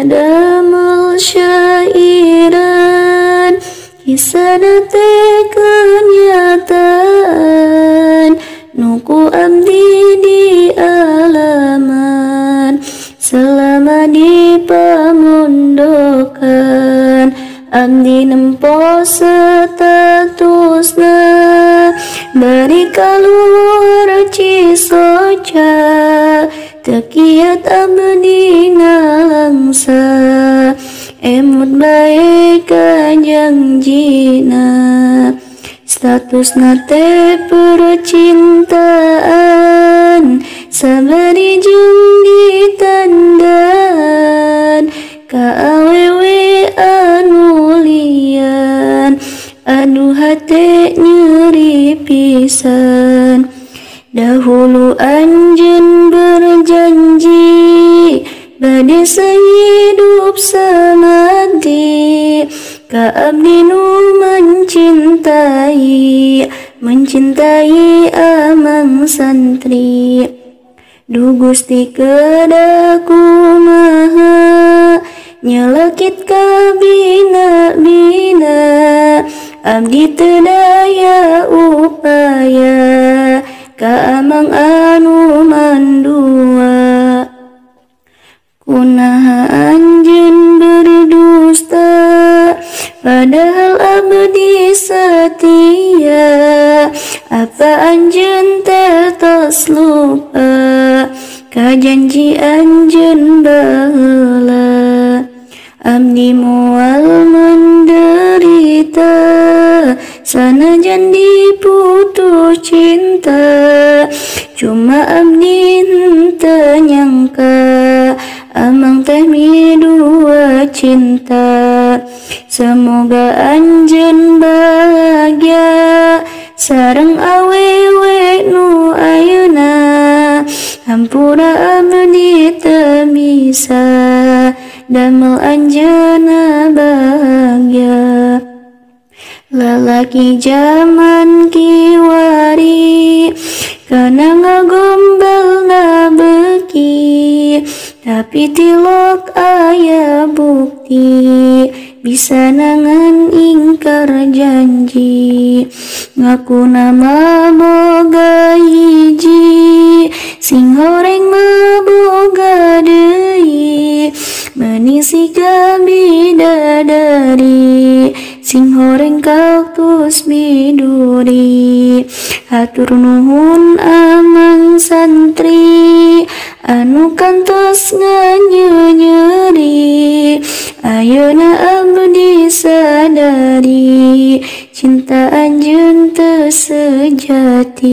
Ngadamel syairan kisahna teh kenyataan nuku abdi di alaman selama di pamondokan abdi nempo statusna bari kaluar Cisoca tekiat abdi ngalangsa emut bae ka jangjina statusna teh percintaan sabari jeung ditandaan ka awewe anu lian aduh hate nyeri pisan. Dahulu anjeun berjanji bade sehidup semati ka abdi nu mencintai mencintai amang santri. Duh Gusti kedah kumaha nyelekit ka bina-bina abdi teu daya upaya ka amang anu mandua. Kunaha anjeun berdusta padahal abdi setia apa anjeun teh tos lupa ka janji anjeun baheula. Abdi moal menderita sanajan diputus cinta cuma abdi henteu nyangka amang teh midua cinta. Semoga anjeun bahagia sareng awewe nu ayeuna hampura abdi teu bisa damel anjeunna bahagia. Lalaki jaman kiwari kana ngagombal ngabeuki tapi tilok aya bukti bisa nangan ingkar janji ngaku nama boga hiji sing horeng mah boga deui meuni siga bidadari sing horeng kaktus biduri. Hatur nuhun amang santri anu kantos nganyenyeri ayeuna abdi sadari cinta anjeun teu sejati.